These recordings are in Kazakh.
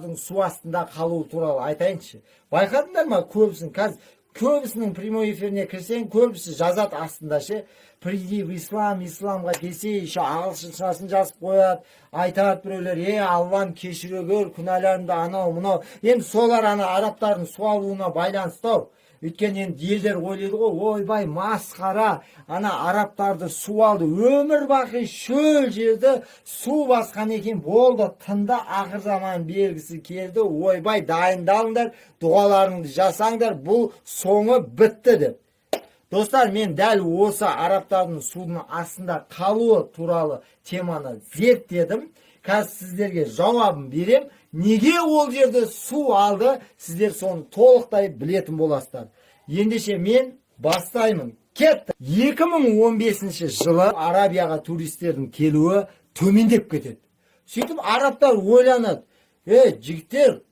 Арабтардың су астында қалуы туралы айтайыншы. Байқадыңдар ма, көбісін қазір, көбісінің прямой эфиріне кірсең, көбісі жазады астында ше: «Приди в ислам, исламға» десе, еще ағылшыншасын жазып қояды. Айтады біреулер: «Е, Аллам, кешіре гөр күнәларымды», анау мынау енді солар ана арабтардың су алуына байланысты ау. Өйткені енді елдер ойлайды ғой: «Ойбай, масқара, ана арабтарды су алды, өмір бақи шөл жерді су басқан екен, болды, тынды, ақыр заман белгісі келді, ойбай, дайындалыңдар, дұғаларыңды жасаңдар, бұл соңы бітті», — деп. Достар, мен дәл осы арабтардың судың астында қалуы туралы теманы зерттедім. Қазір сіздерге жауабын берем. Неге ол жерде су алды, сіздер соны толықтай білетін боласыздар. Ендеше мен бастаймын, кетті. 2015 жылы Арабияға туристердің келуі төмендеп кетеді. Сөйтіп арабтар ойланады: «Е, жігіттер,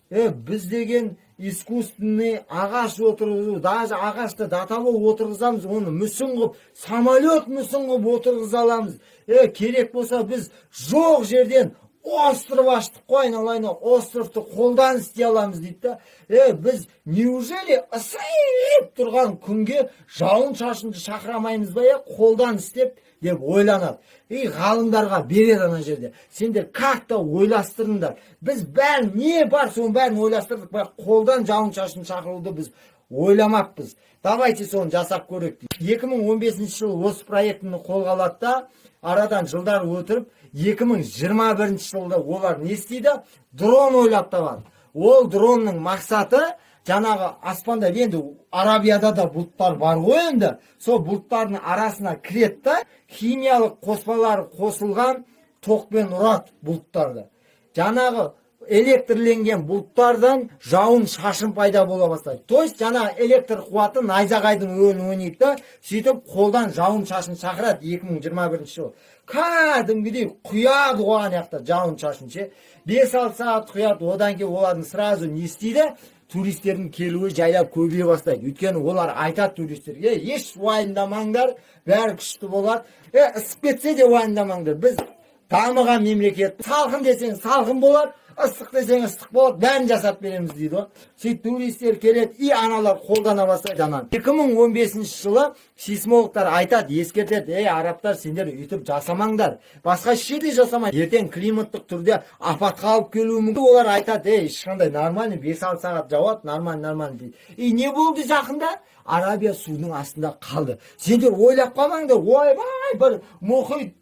е, біз деген искусственный ағаш отырғызу, даже ағашты до того отырғызамыз, оны мүсін қылып, самолет мүсін қылып отырғыза аламыз. Е, керек болса, біз жоқ жерден остров аштық қой, айналайын, островты қолдан істей аламыз», — дейді да. «Е, біз неужели ысып тұрған күнге жауын шашынды шақыра алмаймыз ба, е, қолдан істеп?» — деп ойланады. И ғалымдарға береді ана жерде: «Сендер как то ойластырыңдар, біз бәрін, не бар, соның бәрін ойластырдық, бірақ қолдан жауын шашын шақыруды біз ойламаппыз, давайте соны жасап көрейік», — дейді. 2015 жылы осы проектіні қолға алады да, арадан жылдар өтіріп, 2021 жылда олар не істейді? Дрон ойлап табады. Ол дронның мақсаты жаңағы аспанда, енді Арабияда да бұлттар бар ғой, енді сол бұлттардың арасына кіреді да, химиялық қоспалар қосылған тоқпен ұрады бұлттарды. Жаңағы электрленген бұлттардан жауын шашын пайда бола бастайды. То есть жаңағы электр қуаты найзағайдың рөлін ойнайды да. Сөйтіп қолдан жауын шашын шақырады. 2021 жылы кәдімгідей құяды ғой ана жақта жауын шашын ше, 5-6 сағат құяды. Одан кейін олардың сразу не істейді? Туристердің келуі жайлап көбейе бастайды. Өйткені олар айтады туристерге: «Еш уайымдамаңдар, бәрі күшті болады. Е, ысып кетсе де уайымдамаңдар, біз дамыған мемлекет, салқын десең салқын болады, ыстық десең ыстық болады, бәрін жасап береміз», — дейді ғой. Сөйтіп туристер келеді и аналар қолдана бастайды ананы. 2015 жылы сейсмологтар айтады, ескертеді: «Ей, арабтар, сендер өйтіп жасамаңдар, басқа еш жерде жасамайды, ертең климаттық түрде апатқа алып келуі мүмкін». Олар айтады: «Ей, ешқандай, нормально, 5-6 сағат жауады, нормально, нормально», — дейді. И не болды? Жақында Арабия судың астында қалды. Сендер ойлап қалмаңдар: ойбай, бір мұхит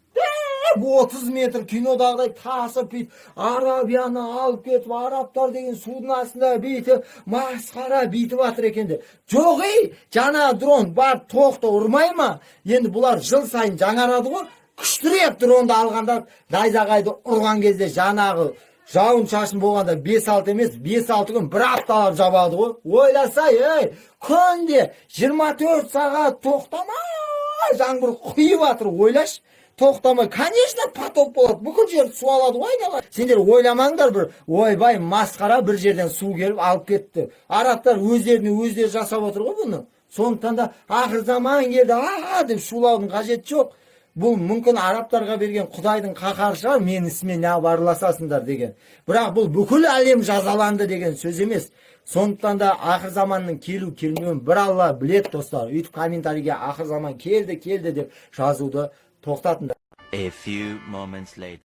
30 метр кинодағыдай тасып, бүйтіп Арабияны алып кетіп, арабтар деген судың астында бүйтіп масқара бүйтіп жатыр екен деп. Жоқ, ей, жаңа дрон барып тоқты ұрмай ма? Енді бұлар жыл сайын жаңарады ғой. Күштірек дронды алғанда, найзағайды ұрған кезде, жаңағы жауын шашын болғанда 5-6 емес, 5-6 күн, бір апталап жабады ғой. Ойласа, ей, күнде 24 сағат тоқтамай жаңбыр құйып жатыр, ойлашы, тоқтамай. Конечно, потоп болады, бүкіл жер су алады ғой айнала. Сендер ойламаңдар бір ойбай, масқара, бір жерден су келіп алып кетті. Арабтар өздеріне өздері жасап отыр ғой бұны. Сондықтан да «ақыр заман келді» а деп шулаудың қажеті жоқ. Бұл мүмкін арабтарға берген құдайдың қаһары шығар, «менің ісіме неғып араласасыңдар» деген. Бірақ бұл бүкіл әлем жазаланды деген сөз емес. Сондықтан да ақыр заманның келу келмеуін бір Алла біледі. Достар, өйтіп комментарийге «ақыр заман келді, келді» деп жазуды тоқтатыңдар. A few moments later.